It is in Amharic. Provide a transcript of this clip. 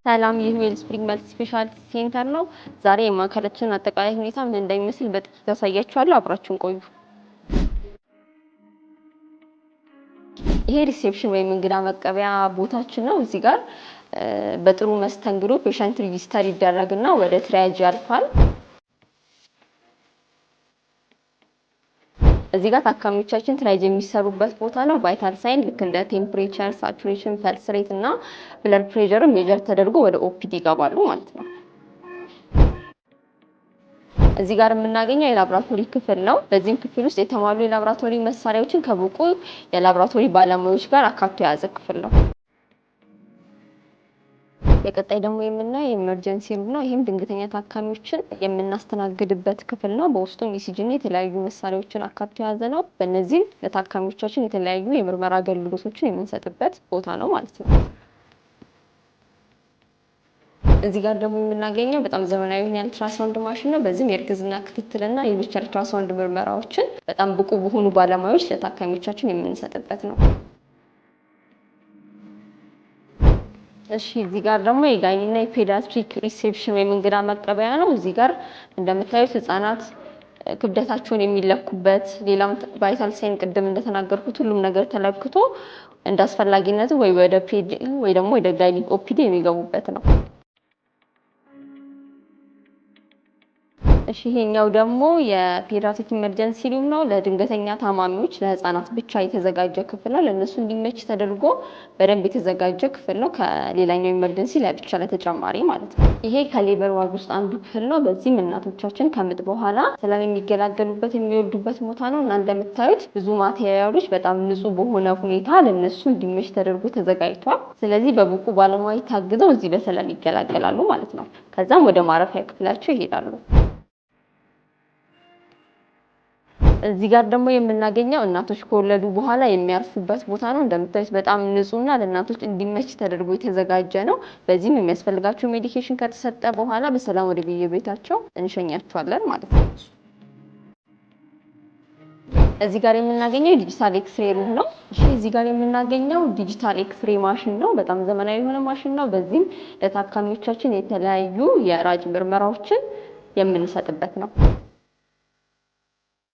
ሰላም፣ ይህ ዌል ስፕሪንግ multi specialty center ነው። ዛሬ የማዕከላችንን አጠቃላይ ሁኔታ ምን እንደሚመስል በጥቂት አሳያችኋለሁ። አብራችሁን ቆዩ። ይሄ reception ወይም እንግዳ መቀበያ ቦታችን ነው። እዚህ ጋር በጥሩ መስተንግዶ patient register ይደረግና ወደ triage ያልፋል። እዚህ ጋር ታካሚዎቻችን triage የሚሰሩበት ቦታ ነው። Vital sign ልክ እንደ temperature፣ saturation፣ pulse rate እና blood pressure measure ተደርጎ ወደ OPD ይገባሉ ማለት ነው። እዚህ ጋር የምናገኘው የላብራቶሪ ክፍል ነው። በዚህም ክፍል ውስጥ የተሟሉ የላብራቶሪ መሳሪያዎችን ከብቁ የላብራቶሪ ባለሙያዎች ጋር አካቶ የያዘ ክፍል ነው። በቀጣይ ደግሞ የምናየው የ emergency room ነው። ይህም ድንገተኛ ታካሚዎችን የምናስተናግድበት ክፍል ነው። በውስጡም ECG እና የተለያዩ መሳሪያዎችን አካቶ የያዘ ነው። በእነዚህም ለታካሚዎቻችን የተለያዩ የምርመራ አገልግሎቶችን የምንሰጥበት ቦታ ነው ማለት ነው። እዚህ ጋር ደግሞ የምናገኘው በጣም ዘመናዊ የአልትራሳውንድ ማሽን ነው። በዚህም የእርግዝና ክትትልና የሌሎች አልትራሳውንድ ምርመራዎችን በጣም ብቁ በሆኑ ባለሙያዎች ለታካሚዎቻችን የምንሰጥበት ነው። እሺ፣ እዚህ ጋር ደግሞ የ gyni ና የ pediatric reception ወይም እንግዳ መቀበያ ነው። እዚህ ጋር እንደምታዩት ህጻናት ክብደታቸውን የሚለኩበት፣ ሌላም vital sign ቅድም እንደተናገርኩት ሁሉም ነገር ተለክቶ እንደ አስፈላጊነቱ ወይ ወደ pedi ወይ ደግሞ ወደ gyni OPD የሚገቡበት ነው። እሺ፣ ይሄኛው ደግሞ የ pediatric emergency room ነው። ለድንገተኛ ታማሚዎች ለህፃናት ብቻ የተዘጋጀ ክፍል ነው። ለእነሱ እንዲመች ተደርጎ በደንብ የተዘጋጀ ክፍል ነው። ከሌላኛው emergency ለብቻ ለተጨማሪ ማለት ነው። ይሄ ከ labor ward ውስጥ አንዱ ክፍል ነው። በዚህም እናቶቻችን ከምጥ በኋላ ሰላም የሚገላገሉበት፣ የሚወልዱበት ቦታ ነው እና እንደምታዩት ብዙ material ኦች በጣም ንጹህ በሆነ ሁኔታ ለእነሱ እንዲመች ተደርጎ ተዘጋጅቷል። ስለዚህ በብቁ ባለሙያ ታግዘው እዚህ በሰላም ይገላገላሉ ማለት ነው። ከዛም ወደ ማረፊያ ክፍላቸው ይሄዳሉ። እዚህ ጋር ደግሞ የምናገኘው እናቶች ከወለዱ በኋላ የሚያርፉበት ቦታ ነው። እንደምታዩት በጣም ንጹህና ለእናቶች እንዲመች ተደርጎ የተዘጋጀ ነው። በዚህም የሚያስፈልጋቸው medication ከተሰጠ በኋላ በሰላም ወደ ቤታቸው እንሸኛቸዋለን ማለት ነው። እዚህ ጋር የምናገኘው የ digital x-ray room ነው። እሺ፣ እዚህ ጋር የምናገኘው digital x-ray machine ነው። በጣም ዘመናዊ የሆነ ማሽን ነው። በዚህም ለታካሚዎቻችን የተለያዩ የራጅ ምርመራዎችን የምንሰጥበት ነው።